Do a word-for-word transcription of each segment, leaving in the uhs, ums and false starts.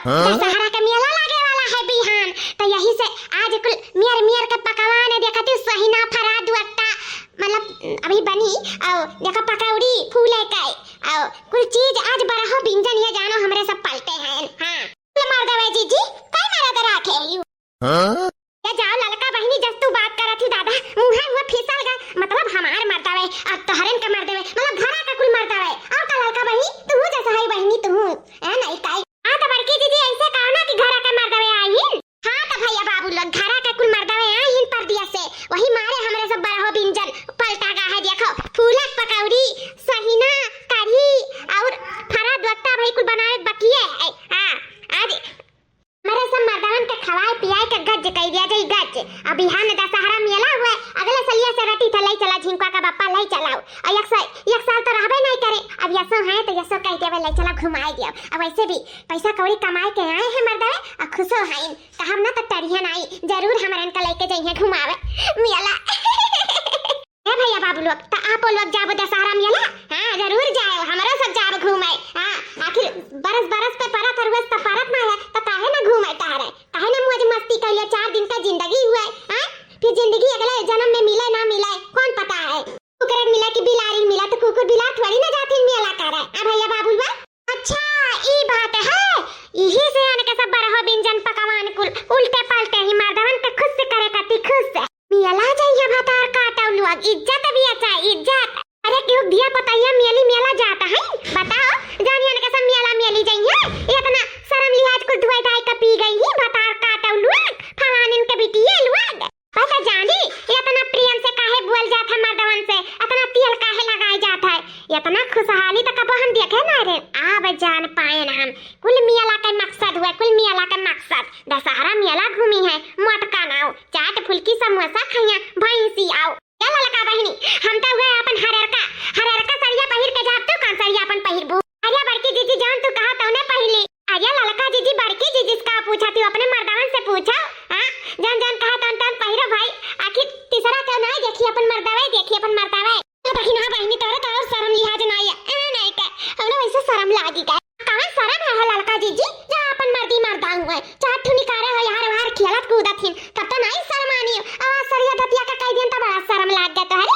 हाँ? दशहरा का मेला लागे वाला है बिहान, तो यही से आज कुल मेर मेर के पकवान है, देखा तू, सहिना, फरा, दुअट्टा, मतलब अभी बनी, और देखा पकौड़ी, फूले के, और कुल चीज आज बरहो बिंजन, ये जानो हमरे सब पलटे हैं। हाँ, कुल मर्दवे जीजी, कई मर्द राखे यू? हाँ? ये जाओ ललका बहिनी, जस तू बात करत ही दादा, मुँहे हुआ फिसल गए, मतलब हमार मर्दवे, अब तोहरन के मर्दवे, मतलब घरा का कुल मर्दवे, और का ललका बहिनी, तू जस है बहिनी, तू, ए नहीं काई। हाँ, तो बड़की दीदी, ऐसे कहो ना कि घरा के मर्दवे आइन। हाँ, तो भैया बाबू लोग, घरा के कुल मर्दवे आइन परदेस से, वही मारे हमरे सब बरहो बिंजन पलटा गा है। देखो, फूलक पकौड़ी, सहिना, कढ़ी और फरा दुअट्टा भाई कुल बनावे बकिए है। हाँ, आज हमरे सब मर्दवन के खवाए पियाए के गज कई दिया जाई, गज। अब बिहान दशहरा मेला हुए, अगले सलिया से रटी थे, "ले चला झिंकुआ का बप्पा, ले चलाओ।" और एक सा-, एक साल तो रहबे नहीं करे, अब यसो हैं तो यसो कह देवे, "ले चला घुमाए दियो।" अब वैसे भी पैसा कौड़ी कमाए के आए हैं मर्दवे, आ खुशो हैं, कहब ना तो टरिहन आई, जरूर हमरन का लेके जइहें घुमावे मेला। ए भैया बाबू लोग, त आपो लोग जाबो दशहरा मेला? हाँ, जरूर जाए, हमरो सब जाब घूमे। हाँ, आखिर बरस बरस पे परत हर, रोज त परत ना है, त काहे ना घूमे टहरे, काहे ना मौज मस्ती कर लिया, चार दिन का जिंदगी हुआ है, हाँ? फिर जिंदगी अगले जन्म में मिले ना मिले, कौन पता है? कुकुर मिला कि बिलारी मिला, तो कुकुर बिलार थोड़ी ना जाती मेला करे। आ भैया बाबू लोग, अच्छा, ई बात है, यही से इनके सब बरहो बिंजन पकवान कुल उल्टे पलटे ही मर्दवन के खुश करे खातिर खुश। मेला जइहे भतार काटौ लोग, इज्जत भी अच्छा, इज्जत। अरे क्यों धिया पतैया मेली मेला जात है, बताओ, जानिए इनके सब मेला मेली जइहे, इतना शर्म लिहाज कुल धुआई धाई के पी गई ही भतार काटौ लोग, फलानिन के बिटिये लोग। बस जानी, इतना प्रेम से काहे बोल जात है मर्दवन से, इतना तेल काहे लगाए जात है, इतना खुशहाली तो कबो हम देखे ना रहे। अब जान पाए ना हम, कुल मेला के मकसद हुए, कुल मेला के मकसद। दशहरा मेला घूमी है, मोटका नाव, चाट फुल्की समोसा खाइया, भैंसी आओ। क्या ललका बहिनी, हम तो हुए अपन हररका, हररका सरिया पहिर के जाब, तू कौन सरिया अपन पहिरबू? अरे बड़की जीजी, जौन तू कहा तौने पहिली। अरे ललका जीजी, बड़की जीजी से का पूछा तू, अपने मर्दवन से पूछा। हाँ, जौन जौन कहा तौन तौन पहिरो भाई। आखिर तीसरा क्यों ना देखी, अपन मर्दवे देखी, अपन मर्दवे। ए बहिन, हाँ बहिनी, तोरे तो और शर्म लिहाज ना आया। ए नहीं का, हमरा वैसे शर्म लागी का। कवन शर्म है, है ललका जीजी, जो अपन मर्दी मर्दा हुए, चार ठो निकारे हो, यहाँ वहाँ खेलत कूदत हिन, तब तो नहीं शर्म आनी हो। अब सरिया धतिया का कह दियन तो बड़ा शर्म लाग गया तोहरे।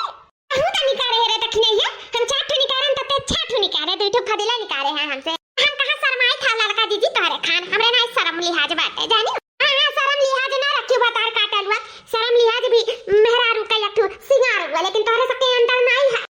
कहूँ तो निकारे है रे दखिनैया, हम चार ठो निकारे हैं, तब ते छह ठो निकारे, दो ठो फदिला निकारे हैं हमसे। हम कहाँ शर्माई था ललका जीजी तोहरे खान, हमरे ना शर्म लिहाज बाटे, जानी? हाँ, हाँ, शर्म लिहाज ना रखियो भतार काटलुआ, शर्म लिहाज भी मेहरारू का एक ठो सिंगार हुआ, लेकिन तोहरे सबके अंदर नहीं है।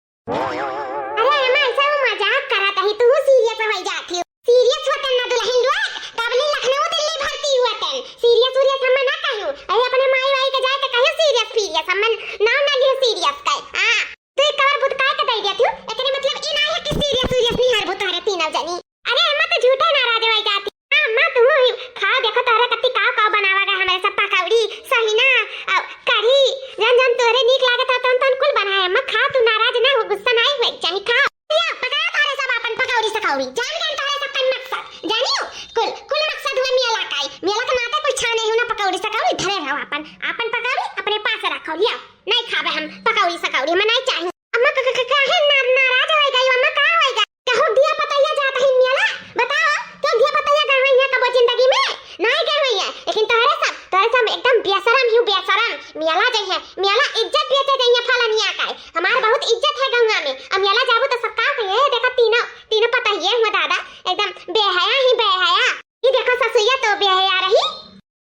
अरे अम्मा, ऐसा वो मजाक करत ही, तू सीरियस हो जाती हो। सीरियस होते ना दुल्हन लोग, तब नहीं लखनऊ दिल्ली भर्ती हुआ तन। सीरियस उरियस हम ना कहूँ, अरे अपने माई वाई के जाए तो कहो सीरियस फीरियस, हम नाम ना लियो सीरियस का। हाँ, तू एक कवर बुतकाए के दे देती हूँ, एकरे मतलब ई ना है कि सीरियस उरियस नहीं हर बुतहरे तीनों जनी। अरे अम्मा, तू झूठे नाराज हो जाती। हाँ अम्मा, तू ही खाओ, देखो तोहरे कत्ती काव काव बनावा गए, हमारे सब पकौड़ी, सहिना, अ, कढ़ी, जौन जौन तोहरे नीक लागत है, तौन तौन कुल बनाए। अम्मा खाओ, तू नाराज ना हो, गुस्सा ना हो, चाहे खाओ। या, पकाओ तोहरे सब अपन पकौड़ी सकौड़ी, जान गए तोहरे सब कन मकसद, जानियो, कुल, कुल मकसद हुआ मेला काई, मेला के नाते कुल छाने हो ना पकौड़ी सकौड़ी, धरे रहो अपन, अपन पकौड़ी अपने पास रखो, लिया, नहीं खावे हम पकौड़ी सकौड़ी, हमें नहीं चाहिए। अम्मा, क-, क-, क-, काहे ना-, नाराज हो गई? अम्मा, का हो गया? कहूँ दिया पतैया जात है मेला? बताओ, क्यों दिया पतैया गए हुई हैं कबो जिंदगी में? नहीं गए हुई हैं। लेकिन तोहरे सब, तोहरे सब एकदम बेशरम ही बेशरम। मेला जाइ है, मेला इज्जत बेचे जाइ है फलनिया का। हमार बहुत इज्जत है गौवा में। अब मेला जाबू तो सब का कहिए, "हे देखा तीनों, तीनों पतैये हुआ दादा, एकदम बेहया ही बेहया। ये देखो ससुइया तो बेहया रही।"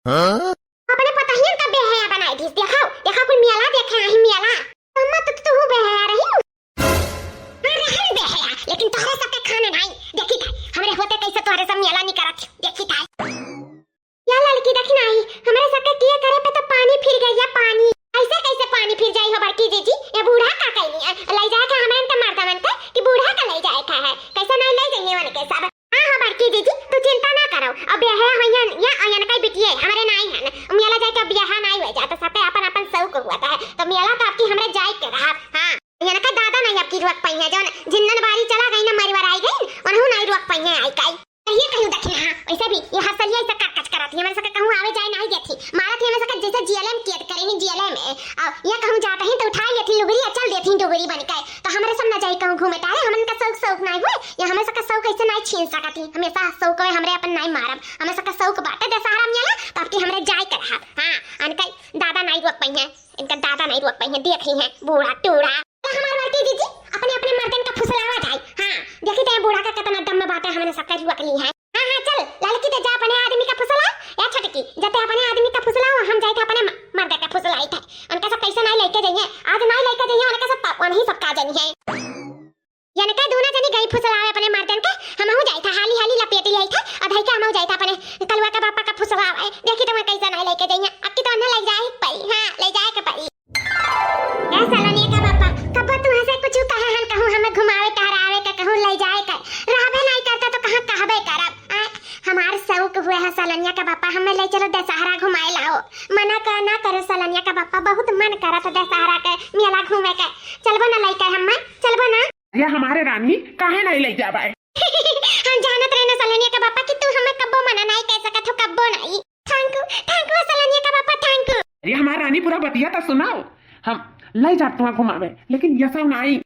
हाँ? अपने पतहियन का बेहया बनाई दिस। देखो, देखो कुल मेला देखे आही मेला। अम्मा तो तू बेहया रही। हाँ, रहन बेहया, लेकिन तोहरे सबके खाने नहीं। देखी था, हमरे होते कैसे तोहरे सब मेला नहीं करत। देखी था। या ललकी देखी नहीं, हमरे सबके किए करे पे तो पानी फिर गया, पानी। ऐसे कैसे पानी फिर जाई हो बड़की जीजी? ये बूढ़ा का कहनी है? ले जाए के हमरे तो मर्दवन के कि बूढ़ा का ले जाए का है? कैसे नहीं ले जाइए उनके सब? हाँ, हाँ, बड़की जीजी, तू चिंता ना करो। अब ब्याहे होइहन, या अयन कई बिटिये, हमरे नाई हन। मेला जाए के अब ब्याह नाई हो जाए, तो सबके अपन अपन शौक हुआ था है। तो मेला तो आपकी हमरे जाए के रहा। हाँ, अयन का दादा नहीं आपकी रोक पाई है, जौन जिन्नन बारी चला गई ना, मरिवर आई गई, उन्हों नहीं रोक पाई है, आई काई। कहिए कहियो दखिनहा, वैसे भी ये हर सलिया ऐसा करकच करत ही, हमरे सबके कहूँ आवे जाए नाहीं देत ही, मारत ही हमरे सबके जैसे जियले में कैद करे ही, जियले में। अब ये कहूँ जात ही तो उठाए लेत ही लुगरी और चल देत ही डुगरी बन के। तो हमरे सब न जाई कहूँ घूमे टहरे, हमन का शौक शौक नाहीं हुए, ये हमरे सबका शौक ऐसे नाहीं छीन सकत ही, हमेशा शौक हुए हमरे अपन नाहीं मारब, हमरे सबका शौक बाटे दशहरा मेला, तो अब की हमरे जाए के रहब। हाँ, अनका दादा नाहीं रोक पइहें, इनका दादा नाहीं रोक पइहें, देख ही हैं बूढ़ा टूढ़ा। तो हमार बड़की जीजी अपने अपने मर्दन का फुसलावा जाए। हाँ, देखी तो ये बूढ़ा का कितना दम बाटे, हमने सबका रोक ली है। हाँ, हाँ, चल, ललकी ते जा अपने आदमी का फुसला, या छोटकी, जते अपने आदमी का फुसला, हम जाइत है अपने म-, मर्द का फुसलाई थे। उनका सब कैसे नाहीं लेके जाइए, आज नाहीं लेके जाइए, उनका सब प-, उन्हीं सब का जनी है। यानी का दूना जनी गई फुसलावे अपने मर्दन के, हमहू जाइत है, हाली हाली लपेट लिया थे, और धई के हमहू जाइत है अपने कलुआ का बापा का फुसलावे। देखी तो मैं कैसे नाहीं लेके जाइए, अब की तो उन्हें ले जाए के पड़ी, हाँ, ले जाए के पड़ी। ए सलोनिया का बापा, कबो तुहाँ से कुछ कहे हन, कहूँ हमें घुमावे टहरावे का, कहूँ ले जाए का, रहबे नाहीं करता तो कहाँ कहबे करब। आ, हमार शौक हुए है सलोनिया का बापा, हमें ले चलो दशहरा घुमाए लाओ। मना कर, ना करो सलोनिया का बापा, बहुत मन करत दशहरा के मेला घूमे के। चलबो ना लेके हमें, चलबो ना। अरे हमारे रानी, काहे नाहीं ले जाबे? हम जानत रहे ना सलोनिया का बापा कि तू हमें कब्बो मना नाहीं कह सकत हो, कब्बो नाहीं। Thank you, thank you सलोनिया का बापा, thank you। अरे हमार रानी, पूरा बतिया तो सुनाओ। हम ले जाब तुहाँ घुमावे, लेकिन यसौ नाहीं।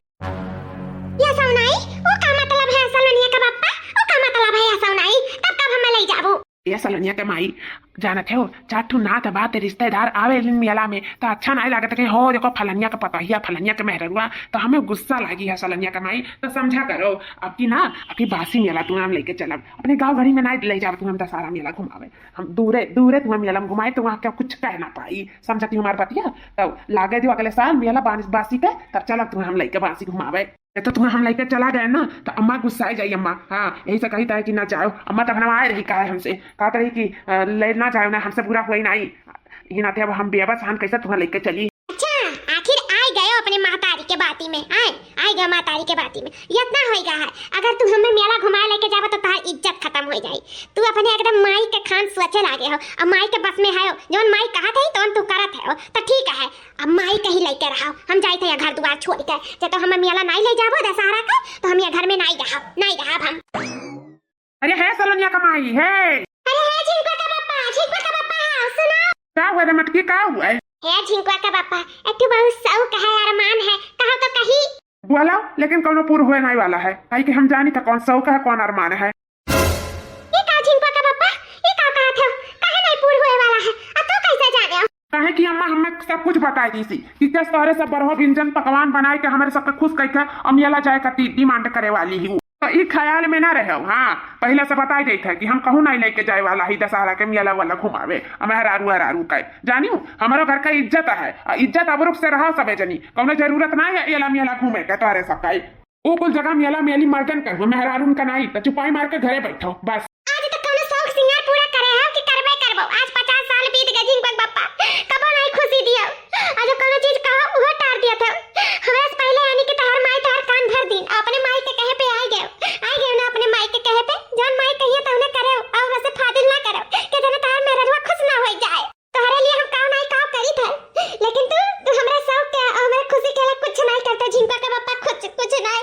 यसौ नाहीं? वो का मतलब है सलोनिया का बापा? वो का मतलब है यसौ नाहीं? तब कब हमें ले जाबू? ए सलोनिया के माई, जानत हो, चार ठो नात बात रिश्तेदार आवे लिन मेला में, तो अच्छा नाहीं लागत कि हो देखो फलनिया के पतोहिया, फलनिया के मेहररुआ, तो हमें गुस्सा लागी है सलोनिया के माई। तो समझा करो, अब की ना, अब की बासी मेला तुहाँ हम लेके चलब, अपने गाँव घड़ी में नाहीं ले जाब तुहाँ हम दशहरा मेला घुमावे। हम दूरे, दूरे तुहाँ मेला में घुमाए तो वहाँ के कुछ कह ना पाई, समझती हमार बतिया। तब लागे दियो अगले साल मेला बानिस बासी के, तब चलब तुहाँ हम लेके बासी घुमावे। ये तो तुहाँ हम लेके चला गए ना, तो अम्मा गुस्साए जाई अम्मा। हाँ, यही से कही था कि ना जाओ। अम्मा तब हम आए रही, कहा हमसे, कहा रही कि, अ, ले ना जाओ ना, हमसे बुरा हुआ ही नाहीं। यही नाते अब हम बेबस हन, कैसे तुहाँ लेके चली? अच्छा, आखिर आए गयो अपने महतारी के बाती में, आए, आए गयो महतारी के बाती में। इतना होई गा है, अगर तू हमें मेला घुमाए लेके जाबो तो तहार इज्जत खत्म हो जाई। तू अपने एकदम माई के खान सोचे लागे हो, अब माई के बस में है हो, जौन माई कहत है तौन तू करत है हो, तो ठीक है, अब माई कहीं लेके रहो, हम जाइत है घर दुआर छोड़ के। जे तो हमें मेला नाहीं ले जाबो दशहरा का, तो हम ये घर में नाहीं रहब, नाहीं रहब हम। अरे हे सलोनिया का माई, हे। अरे हे झिंकुआ का बापा, झिंकुआ का बापा, सुनो। का हुआ रे मटकी, का हुआ है? हे झिंकुआ का बापा, एक ठो बहुत शौक है, अरमान है, कहो तो कही। बोलो, लेकिन कौनो पूर होए नाहीं वाला है, काहे कि हम जानी था कौन शौक है, कौन अरमान है। ये का झिंकुआ का बापा, ये का कहत हो? काहे नाहीं पूर होए वाला है? आ तू कैसे जाने हो? काहे कि अम्मा हमें सब कुछ बताई दी सी कि किस तरह से बरहो व्यंजन पकवान बनाए के हमरे सबके खुश कइके अमियला जाए का डी-, demand करे वाली ही। तो ई ख्याल में ना रहो, हाँ, पहले से बताई देत है कि हम कहूँ नाहीं लेके जाए वाला ही दशहरा के मेला वाला घुमावे, आ मेहरारू हरारू का। जानियो, हमारो घर का इज्जत है, आ इज्जत अबरुक से रहा सबे जनी, कौनो जरूरत ना है एला मेला घूमे के तोहरे सबका। ऊ कुल जगह मेला मेली मर्दन करबो, मेहरारून का नाई, त चुपाई मार के घरे बैठो, बस। आज तक कौनो शौक सिंगार पूरा करे हो कि करबे करबो? आज पचास साल बीत गए झिंकुआ के बापा, कबो नाई खुशी दियो। आज कौनो चीज कहो, उहो टार दिया था। हमरा से पहले यानी कि तहार माई तहार कान भर दिन, अपने माई के कहे पे आई गयो, आई गयो ना अपने माई के कहे पे, जौन माई कहिए तौने करे, और हमरा से फाजिल ना करो, के जना तहार मेहररुआ खुश ना हो जाए। तोहरे लिए हम काव नाई काव करी थे, लेकिन तू, तू हमरा शौक के, हमरा खुशी के लिए कुछ नाई करते, झिंकुआ के बापा, कुछ, कुछ नाई।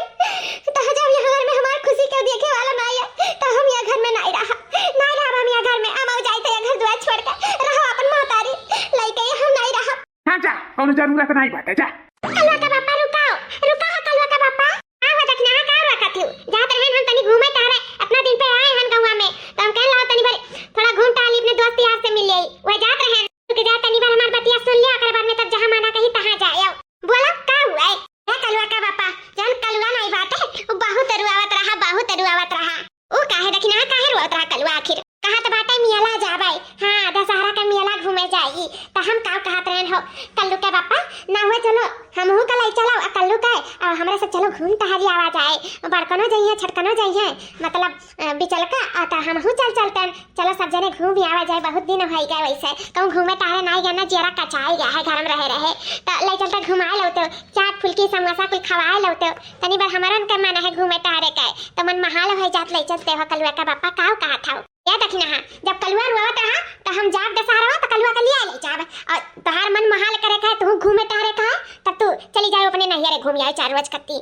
तो जब ये घर में हमार खुशी के देखे वाला नाई है, तो हम ये घर में नाई रहा, नाई रहा हम ये घर में, हम जाई थे ये घर द्वार छोड़ के, रहो अपन महतारी, लइके हम नाई रहा। हाँ जा, कौनो जरूरत नाई बाटे, जा। कलुआ के बापा रुकाओ, रुका है कलुआ के बापा। का हो दखिनहा, का रखत हो? जात रहन हम तनी घूमे टहरे, अतना दिन पे आए हन गौवा में, तो हम कहन लाओ तनी भर थोड़ा घूम टहली, अपने दोस्त यार से मिल आई। वह जात रहन, रुक जा तनी भर हमार बतिया सुन लिया, ओकरे बाद में तब जहाँ माना कही तहाँ जाए। आओ, बोलो का हुआ है? हे कलुआ का बापा, जान कलुआ नाई बाटे, वो बहुत रुआवत रहा, बहुत रुआवत रहा। ऊ काहे दखिनहा, काहे रोवत रहा कलुआ आखिर? कहत बाटे मेला जाबै। हाँ, दशहरा के मेला घूमे जाई। त हम का कहत रहन हो, कल्लू के बापा, ना हुए चलो, हमहू के लाई चलो, आ कल्लू के, आ हमरा से चलो घूम टहरी आवा जाए। बड़कनो जइहे, छोटकनो जइहे, मतलब, अ, बिचलका, आ त हमहू चल चलतन। चलो सब जने घूम आवा जाए, बहुत दिन होइ गए वैसे। कहूँ घूमे टहरे नाई गए ना, जियरा कचाई गया है घर में रहे रहे। त लाई चलते घुमाए लौते, चाट फुल्की समोसा कुल खवाए लौते। तनी बार हमरन के मन है घूमे टहरे के, त मन महाल होइ जात लाई चलते हो कलुआ का बापा, काव कहत हो? या दखिनहा, जब कलुआ रोवत रहा, त हम जाब दशहरा हो, त कलुआ के लिया ले जाब। और तोहार मन महाल करे के है, तू घूमे टहरे के है, तब तू चली जाओ अपने नैहरे घूम आए चार रोज कत्ती।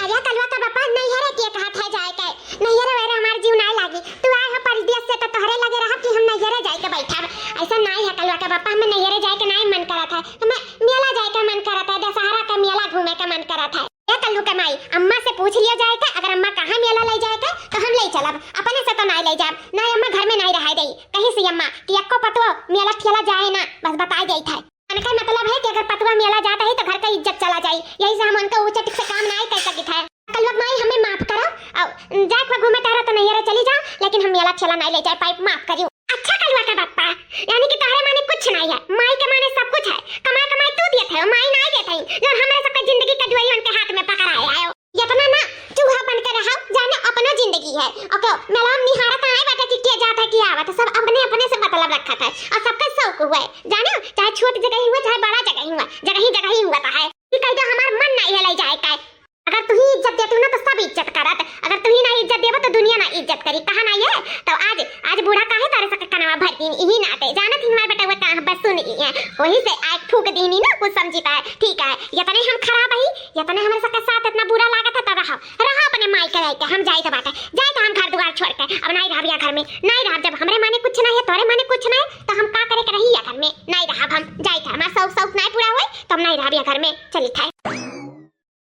अरे कलुआ का बापा, नैहरे के कहत है जाए के? नैहरे वैरे हमार जीव चलब, अपने से तो नाई ले जाब, ना अम्मा घर में नाई रहाय देई। कहिस अम्मा कि एक्को पतुआ मेला ठेला जाए ना, बस बताई देई थे। अनकर मतलब है कि अगर पतुआ मेला जात ही तो घर का इज्जत चला जाई, यही से हम उनका ऊंचा टिक से काम नाई कर सकित है। कलुआ के माई हमें माफ करो, और जाए के घूमे टहरे तो नैहरे चली जाओ, लेकिन हम मेला ठेला नाई ले जाए पाइब, माफ करियो। अच्छा कलुआ के पप्पा, यानी कि तोहरे माने कुछ नाई है, माई के माने सब कुछ है। कमाई कमाई तू देत है, माई नाई देत है, जो हमरे सबके जिंदगी के डोरी उनके हाथ में पकड़ाए आयो। इतना ना चूहा बन के रहो, जाने अपनो जिंदगी है। ओके, मेला में निहारत आए बाटे कि के जात है, के आवत है, सब अपने अपने से मतलब रखत है और सबका शौक हुआ है, जाने चाहे छोट जगह ही हुआ, चाहे बड़ा जगह ही हुआ, जगह ही जगह ही हुआ है। कि कह दो हमार मन नाई है ले जाए का। अगर तू ही इज्जत देतू ना तो सब इज्जत करत, अगर तू ही ना इज्जत देबो तो दुनिया ना इज्जत करी। कहा ना ये तो आज, आज बूढ़ा काहे तारे सके कनवा भर दिन यही नाते जानत ही हमार बेटा वो कहाँ बस सुन ही है, वही से आग फूक दीनी ना कुछ समझी पाए। ठीक है, इतने हम खराब ही, इतने हमारे सबके साथ इतना बुरा लागत है, तब रहो, रहो अपने माई के लेके, हम जाइत बाटे, जाइत हम घर दुआर छोड़ के, अब नाई रहब या घर में, नाई रहब। जब हमरे माने कुछ ना है, तोरे माने कुछ ना है, तो हम का करे के रही या घर में, नाई रहब हम, जाइत है, हमार शौक, शौक नाई पूरा होए, तो हम नाई रहब या घर में, चली थे।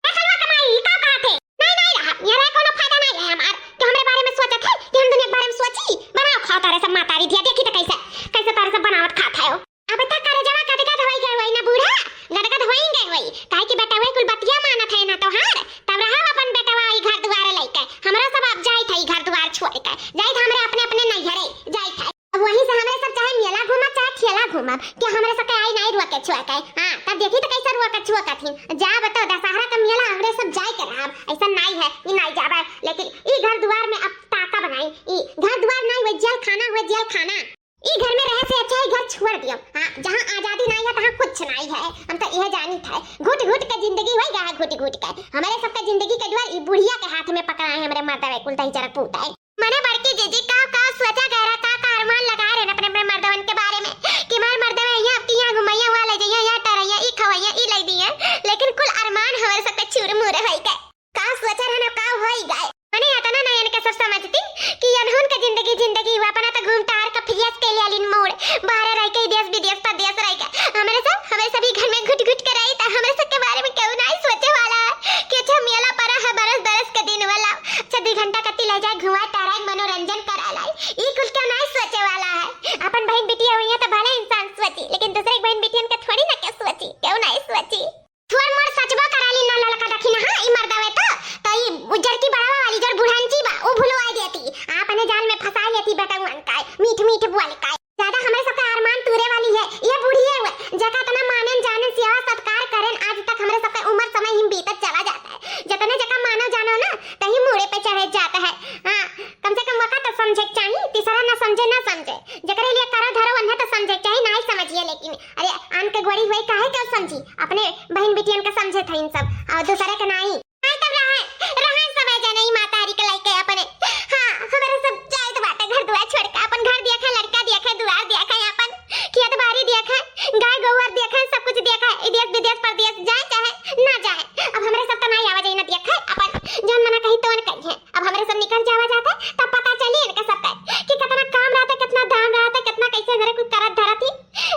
ए कलुआ के माई, ई का कहत है? नाई, नाई रहब, यहाँ रह कोनो फायदा नाई है हमार, कि हमरे बारे में सोचत है, कि हम दुनिया के बारे में सोची, बनाओ खाओ तारे सब मातारी धिया, देखी तो कैसे, कैसे तारे सब बनावत खात है। अब तक करे जवा गदगद होई गए होई ना बूढ़ा, गदगद होई गए होई, काहे कि बेटवा कुल बतिया मानत है ना तोहार, तब रहा अपन बेटवा ई घर दुआरे लेके, हमरा सब अब जाई था ई घर दुआर छोड़ के, जाई था हमरे अपने अपने नैहरे, जाई था। अब वहीं से हमरे सब चाहे मेला घूमब चाहे ठेला घूमब, कि हमरे सब के आई नाई रुआ के छुआ के, हाँ, तब देखी तो कैसे रुआ के छुआ कथिन, जा बताओ दशहरा का मेला हमरे सब जाए के रहब, ऐसा नाई है कि नाई जाबे, लेकिन ई घर दुआर में अब ताका बनाई, ई घर दुआर नाई हुए जेल खाना हुए जेल खाना। ई घर में रहे से अच्छा ई घर छोड़ दियो। हाँ, जहाँ आजादी नाई है, तहाँ कुछ नाई है। हम तो यह जानी थे, घुट घुट के जिंदगी होई गा है, घुट घुट के। हमरे सबके जिंदगी के डोर ई बुढ़िया के हाथ में पकड़ाए हैं, हमरे मर्दवे कुल दही जरा पूत है। मने बड़की जीजी का, का सोचा गहरा, का, का अरमान लगा रहे अपने, अपने मर्दवन के बारे में कि हमार मर्दवे यहाँ आपकी यहाँ घुमैया, वहाँ ले जाइए, यहाँ टहरैया, ई खवैया, ई ले दिए, लेकिन कुल अरमान हमरे सबके चूर मूर होई गए। का सोचा रहन, का होई गए। मने इतना ना इनके सब समझती कि अनहुन के जिंदगी, जिंदगी हुआ अपना तो घूम टहर के फ्रेश के लिए लिन मूड, बाहर रह के देश विदेश परदेश रह के। हमरे सब, हमरे सभी घर में घुट घुट के रही तो हमरे सब के बारे में केहू नाई सोचे वाला है कि अच्छा मेला पड़ा है बरस बरस के दिन वाला। अच्छा दो घंटा कत्ती ले जाए घुमा टहराई मनोरंजन करा लाई। ई कुल केहू नाई सोचे वाला है। अपन बहन बिटिया हुई है तो भले इंसान सोची, लेकिन दूसरे के बहन बिटियन के थोड़ी ना केहू सोची, केहू नाई सोची। थोड़ मोड़ सचबो करा ली ना ललका दखिनहा, ई मर्दवे तो, तो ई उज्जर की बड़वा वाली जोर बुढ़ंची बा, ऊ भुलवा देती। आपने जाल में फंसा लेती बेटउअन का, मीठ मीठ बोल का। ज्यादा हमरे सबके अरमान तूरे वाली है, ये बूढ़ी है हुए, जेका इतना मानन जानन सेवा सत्कार करन, आज तक हमरे सबके उम्र समय ही बीतत चला जाता है। जितने जेका मानो जानो ना, तही मूड़े पे चढ़े जाता है। हाँ, कम से कम वका तो समझे के चाही, तीसरा ना समझे, ना समझे। जेकरे लिए करो धरो, उन्हें तो समझे के चाही, ना ही समझिए, लेकिन अरे, आन के गोरी हुई काहे के समझी? अपने बहिन बिटियन के समझे थे इन सब, और दूसरे के नाई। हाँ, तब रहे, रहे सब जने ई मातारी के लइके अपने। हाँ, हमरे सब जाए तो बाटे घर दुआर छोड़ के, अपन घर दिया खाए, लड़का दिया खाए, दुआर दिया खाए, अपन खेत बाड़ी दिया खाए, गाय गौआर दिया खाए, सब कुछ दिया खाए, ई देश विदेश परदेश जाए चाहे ना जाए। अब हमरे सब तो नाई आवा जाए ना दिया खाए, अपन जौन मना कही तौन कही है। अब हमरे सब निकल जावा जाता, तब पता चली इनका सबका कि कितना काम रहता, कितना दाम रहता, कितना कैसे हमरे कुछ करत धरत ही।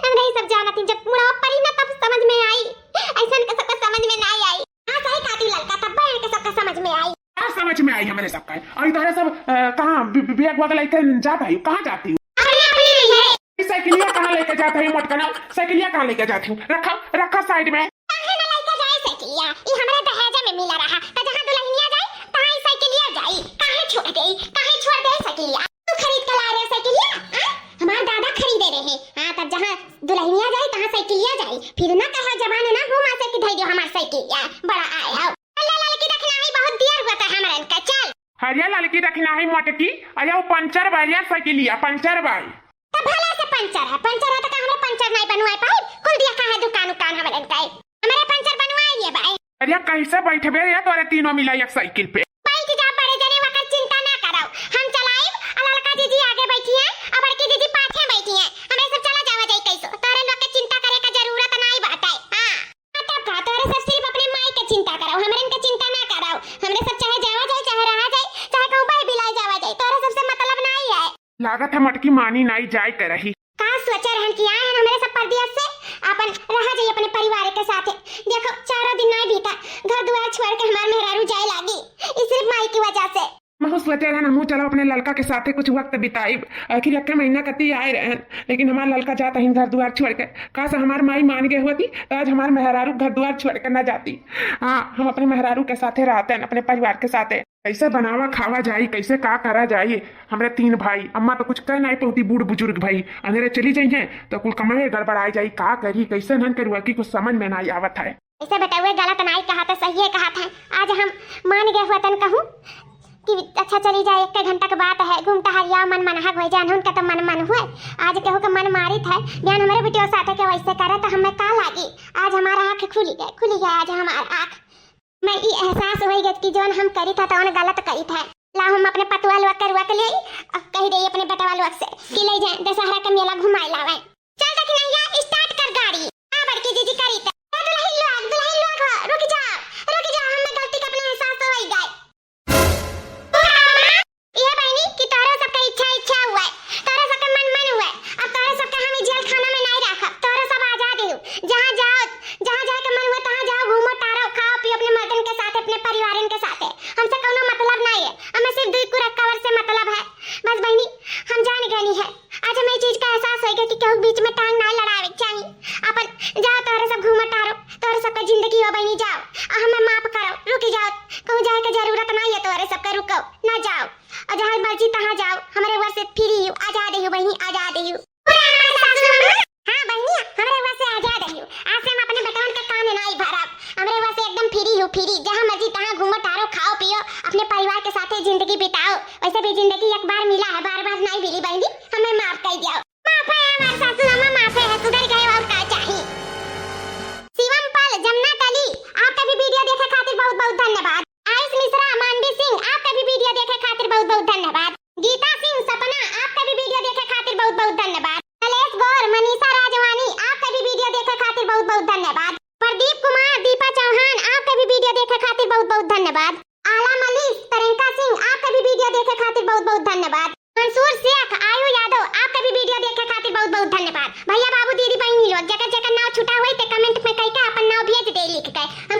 हम नहीं सब जानत ही, जब मुड़वा पड़ी ना तब समझ में आई, ऐसा इनका सबका समझ में नहीं आई। हाँ, सही कहती ललका, तब इनका सबका समझ में आई। का समझ में आई हमरे सबका? और इधर सब, अ, कहाँ बि-, बि-, बैग वैग लेके जात है, कहाँ जाती हो? अपने, अपने नहीं है। ई साइकिलिया कहाँ लेके जात है, मोटकना? साइकिलिया कहाँ लेके जात है? रखा, रखा साइड में। काहे ना लइके जाए साइकिलिया? ई हमरे दहेज में मिला रहा। त जहाँ दुल्हनिया जाई, तहाँ ई साइकिलिया जाई। काहे छोड़ देई? काहे छोड़ देई साइकिलिया? तू खरीद के ला रहे साइकिलिया? हाँ? हमार दादा खरीदे रहे। हाँ, तब जहाँ दुल्हनिया जाई, तहाँ साइकिलिया जाई। फिर ना कहे जबान ना हो माँ से कि धई दियो हमार साइकिलिया। बड़ा आए हो। अल्लाह ललकी दखिनहा, बहुत देर हुआ था हमरन का। चल। अरे ललकी दखिनहा मोटकी, अरे वो पंचर बा रे साइकिलिया, पंचर बा। तब भला से पंचर है, पंचर है तो का हमरा पंचर नहीं बनवाए पाई? कुल दिया का है दुकान उकान हमरन का, हमरे पंचर बनवाए लिए भाई। अरे कैसे बैठबे रे तोरे तीनों मिला एक साइकिल पे? बैठ जा बड़े जने, वकर चिंता ना करो, हम चलाइब, आ ललका जीजी आगे बैठी है, आ बड़की जीजी पाछे बैठी है, हमरे सब चला जावा जाई कैसो, तोरे लोग के चिंता करे का जरूरत नहीं बाटे। हाँ, हाँ, तब का, तोरे सब सिर्फ अपने माई के चिंता करो, हमरन के चिंता ना करो, हमरे सब चाहे जावा जाई, चाहे रहा जाई, चाहे कहूँ बाई बिलाई जावा जाई, तोरे सबसे मतलब नहीं है। लागत है मटकी मानी नाई जाए के रही। का सोचे रहन कि आए हैं हमरे सब परदेस से, अपन रहा जाई अपने परिवार के साथे। देखो, चारों दिन नाई बीता, घर दुआर छोड़ के हमार मेहरारू जाए लागी, ई सिर्फ माई की वजह से। महू सोचे रहन, हमहू चलो अपने ललका के साथे कुछ वक्त बिताइब। आखिर एक्के महीना कती आए रहन, लेकिन हमार ललका जात अहिन घर दुआर छोड़ के। काश हमार माई मान गए होती, तो आज हमार मेहरारू घर दुआर छोड़ के ना जाती। हाँ, हम अपने मेहरारू के साथे रहते हैं, अपने परिवार के साथे। कैसे बनावा खावा जाई, कैसे का करा जाई? हमरे तीन भाई, अम्मा तो कुछ कह नहीं पौती, बूढ़ बुजुर्ग भाई, अंधेरे चली जाई हैं तो कुल कमाए गड़बड़ाई जाई। का करी, कैसे नन करुआ की कुछ समझ में नहीं आवत है। ऐसे बेटउए गलत नाई कहत है, सहिए कहत है। आज हम मान गए होतन कहूँ कि अच्छा चली जाए, एक घंटा के बात है, घूम टहरिया, मन मनहक हो जाए, उनका तो मन मन हुए। आज केहू के मन मारित है, बिहान हमरे बिटिया साथे के वैसे करे तो हमें का लागी? आज हमारा आँख खुली गए, खुली गए आज हमारा आँख। मैं ई एहसास होई गए कि जौन हम करी था तौन गलत करी था। ला हम अपने पतुआ लोग के रुआ के ले आई, अब कही दे अपने बेटवा लोग से कि ले जाए दशहरा के मेला घुमाए लावे। चल दखिनैया, start कर गाड़ी। आ बड़की जीजी करी त। ए दुलहिन लोग, दुलहिन लोग हो, रुक जाओ, रुक जाओ, हमें गलती के अपने एहसास तो होई गए। ये बहनी कि तोहरे सबके इच्छा इच्छा हुए, तोहरे सबके मन मन हुए। अब तोहरे सबके हम ई जेल खाना में नहीं रखब, तोहरे सब आजाद ही हो। जहाँ जाओ, जहाँ जाए के मन हुए तहाँ जाओ, घूमो टहरो, खाओ पियो अपने मर्दन के साथ, अपने परिवारन के साथ। हमसे कौनो मतलब नहीं है, हमें सिर्फ दुई कुरकवर से मतलब है। बस बहनी, हम जान गए है। आज हमें ई चीज का एहसास होई गया कि केहू के बीच में टांग ना लड़ावे के चाही। अपन जाओ, तोहरे सब घूमो टहरो, तोहरे सबके जिंदगी हो बहनी, जाओ। आ हमें माफ करो, रुक जाओ, कहूँ जाए के जरूरत नहीं है तोहरे सबके, रुको, ना जाओ। और जहाँ मर्जी तहाँ जाओ, हमरे हुआ से free हो, आजाद हो बहनी, आजाद हो। हाँ बहनिया, हमरे हुआ से आजाद हो। आज से हम अपने बेटवन के कान नहीं भरब। हमरे हुआ से एकदम free हो, free। जहाँ मर्जी तहाँ घूमो टहरो, खाओ पियो, अपने परिवार के साथे जिंदगी बिताओ। वैसे भी जिंदगी एक बार मिला है, बार बार नहीं मिली बहनी, हमें माफ कर दियो। माफ है हमार सासू अम्मा, माफ है, सुधर गए और का चाही। शिवम पाल, जमुना कली, आपका भी video देखे खातिर बहुत बहुत धन्यवाद। आयुष मिश्रा, मानवी सिंह, आपका भी video देखे खातिर बहुत बहुत धन्यवाद। गीता सिंह सपना, आपका भी video देखे खातिर बहुत बहुत धन्यवाद। कलेश गौर, मनीषा राजवानी, आपका भी video देखे खातिर बहुत बहुत धन्यवाद। प्रदीप कुमार, दीपा चौहान, आपका भी video देखे खातिर बहुत बहुत धन्यवाद। आला मलिक, प्रियंका सिंह, आपका भी video देखे खातिर बहुत बहुत धन्यवाद। मंसूर शेख, आयु यादव, आपका भी video देखे खातिर बहुत बहुत धन्यवाद। भैया बाबू दीदी बहनी लोग, जेकर जेकर नाव छुटा होई ते comment में कह के अपन नाव भेज दे लिख के। हम